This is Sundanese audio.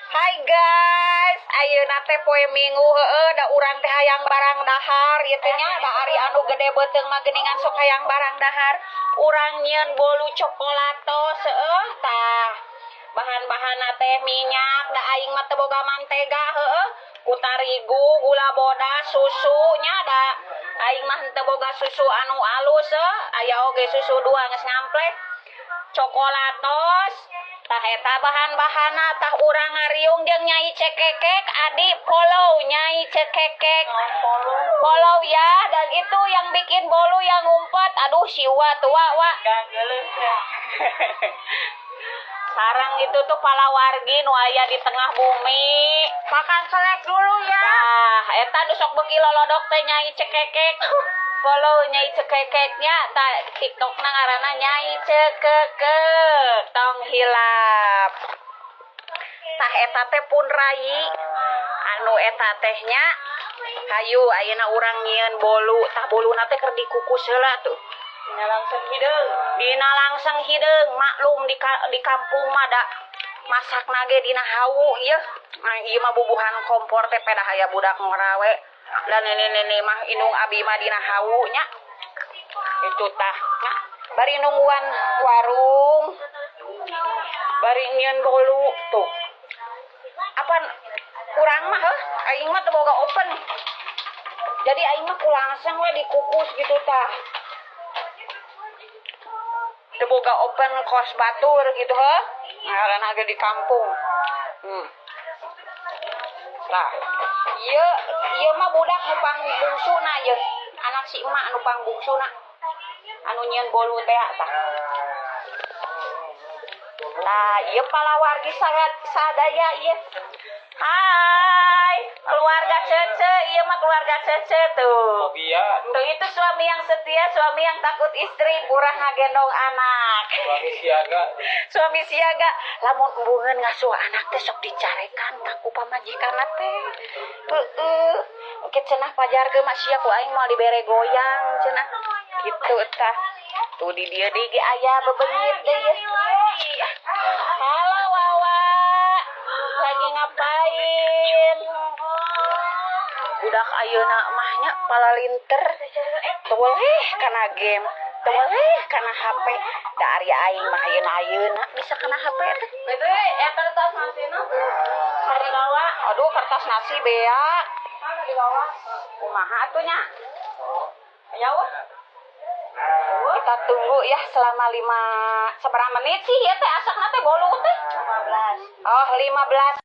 Hai guys, ayeuna teh poe Minggu, heueuh, da urang teh hayang barang dahar ieu teh nya, da ari anu gede beuteung mah geuningan sok hayang barang dahar. Urang nyieun bolu coklatos, heueuh, tah. Bahan-bahanna teh minyak, da aing mah teu boga mantega, heueuh. Ku tarigu, gula bodas, susu nya, da aing mah henteu boga susu anu alus heuh, aya oge susu dua geus ngamplek. Coklatos, tah eta bahan-bahanna. Tah, urang ngariung jeung Nyai Cekekek. Adi, follow Nyai Cekekek. Follow ya, dan itu yang bikin bolu yang ngumpet. Aduh, si Wa tuh, Wa, Wa. Sarang itu tuh palawargi nu aya di tengah bumi. Makan selek dulu ya. Tah, eta nu sok beuki lolodok teh Nyai Cekekek. Follow Nyai Cekekeknya, tah, TikTokna ngaranna Nyai Cekekek. Tong hilap. Tah, eta teh pun rai. Anu eta teh nya. Hayu ayeuna urang nyieun bolu. Tah, boluna teh keur dikukus heula tuh. Dina langsung hideung. Dina langsung hideung, maklum di kampung mah da masak ge dina hawu ieu. Nah, ieu mah bubuhan kompor teh pedah aya budak ngora we. Dan nenek-nenek mah indung abi mah dina hawu nya. Itu tah. Nah, bari nungguan warung. Bari nyieun bolu tuh. Apa urang mah heuh, aing mah teu boga oven. Jadi aing mah ku langsung we dikukus gitu tah. Teu boga oven kos batur gitu heuh. Ngaranna ge di kampung. Nah, ieu ieu mah budak nu pangbungsuna ieu. Anak si emak anu pangbungsuna. Anu nyieun bolu teh tah. Nah, ieu palawargi sangat sadaya ieu. Hai, keluarga Cece, ieu mah keluarga Cece tuh. Fobia. Tuh, itu suami yang setia, suami yang takut istri, purah ngagendong anak. Suami siaga. Suami siaga, lamun embungeun ngasuh anak teh sok dicarekan tah ku pamajikanna teh. Heeh. Engke cenah pajarkeun mah sia ku aing moal dibere goyang cenah. Gitu tah. Tuh, di dieu deui ge aya bebeungit deui. Halo Wawa. Lagi ngapain? Budak ayeuna mah nya palalinter. Teu boleh kana game, teu boleh kana HP. Da ari aing mah ayeuna-ayeuna bisa kana HP teh. Itu ya kertas nasi keur dibawa. Aduh, kertas nasi beak. Mana dibawa? Kumaha atuh nya? Ya wah. Kita tunggu ya selama 5 seberapa menit sih ya teh asakna teh bolu teh? 15. Oh, 15.